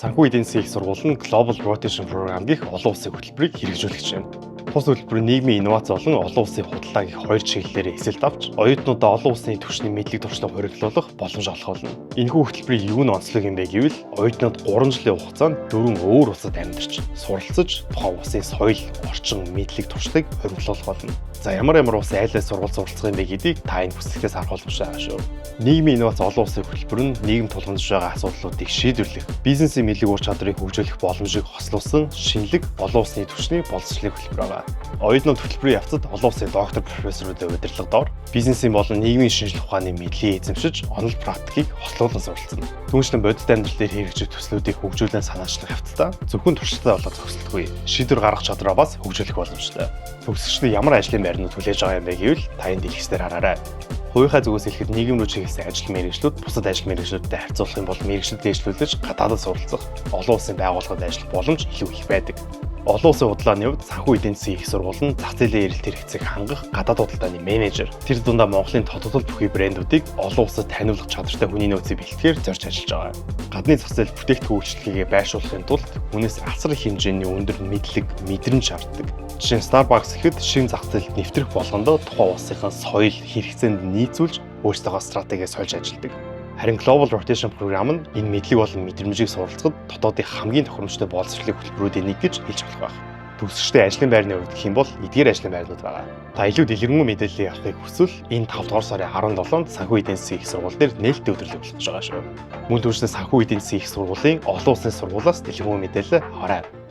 Санхүү эдийн засгийн их сургууль нь Global Rotation Program гэх олон улсын хөтөлбөрийг хэрэгжүүлэх гэж байна. Тус хөтөлбөр нь нийгмийн инновац болон олон улсын худалдаа гэх хоёр чиглэлээр эсэлт авч оюутнуудаа олон улсын түвшний мэдлэг туршлага хуримтлуулах боломж олох болно. Энэхүү хөтөлбөрийн юу нь онцлог юм бэ гэвэл оюутнууд 3 жилийн хугацаанд дөрвөн өөр улсад амьдарч, суралцаж, тухайн улсын соёл, орчин, мэдлэг туршлагыг хуримтлуулах болно. За, ямар ямар улсын аль аль сургууль суралцах юм бэ гэдгийг та энэ хүслэгтээс харах боломжтой байгаа шүү. Нийгмийн инновац олон улсын хөтөлбөр нь нийгэм тулгамдж байгаа асуудлуудыг шийдвэрлэх, бизнесийн мэдлэг ур чадварыг хөгжүүлэх боломжийг хослуулсан шинэлэг олон улсын түвшний боловсролын хөтөлбөр байгаа. Оюутнууд хөтөлбөрийн явцад олон улсын доктор, профессоруудын удирдлага дор бизнесийн болон нийгмийн шинжлэх ухааны мэдлэгийг эзэмшиж, онол практикийг хослуулан суралцна. Түүнчлэн бодит амьдрал дээр хэрэгжих төслүүдийг хөгжүүлэн санаачлах явцдаа зөвхөн туршлагатай болоод зогсолтгүй. Шийдвэр гаргах чадвараа бас хөгжүүлэх боломжтой. Төгсөгчдөд ямар ажлын байрнууд хүлээж байгаа юм бэ гэвэл та энэ дэлгэцээр хараарай. Хувийнхаа зүгээс хэлэхэд нийгэм рүү чиглэсэн ажил мэргэжлүүд бусад ажил мэргэжлүүдтэй харьцуулах юм бол мэргэжил дэвшлүүлж гадаадад суралцах, олон улсын байгууллагад ажиллах боломж илүү их байдаг. Олон улсын худалдааны хувьд санхүү эдийн засгийн их сургууль нь зах зээлийн эрэлт хэрэгцээг хангах гадаад худалдааны менежер. Тэр дундаа Монголын тодотгол бүхий брэндүүдийг олон улсад таниулах чадвартай хүний нөөцийг бэлтгэхээр зорж ажиллаж байгаа. Гадны зах зээл бүтээгдэхүүн үйлчилгээгээ байршуулахын тулд хүнээс асар их хэмжээний өндөр мэдлэг, мэдрэмж шаарддаг. Жишээ нь, Starbucks гэхэд шинэ зах зээлд нэвтрэх болгондоо тухайн улсынхаа соёл, хэрэгцээнд нийцүүлж өөрсдийнхөө стратегиэ сольж ажилладаг. Харин Global Rotation Program нь энэ мэдлэг болон мэдрэмжийг суралцахад дотоодын хамгийн тохиромжтой боловсролын хөтөлбөрүүдийн нэг гэж хэлж болох байх. Төгсөгчдийн ажлын байрны хувьд гэх юм бол эдгээр ажлын байрнууд байгаа. Та илүү дэлгэрэнгүй мэдээллийг авахыг хүсвэл энэ 5 дугаар сарын 17-нд Санхүү эдийн засгийн их сургууль дээр нээлттэй өдөрлөг болох гэж байгаа шүү. Мөн түншлэн Санхүү эдийн засгийн их сургуулийн олон улсын сургуулиас дэлгэрэнгүй мэдээлэл аваарай.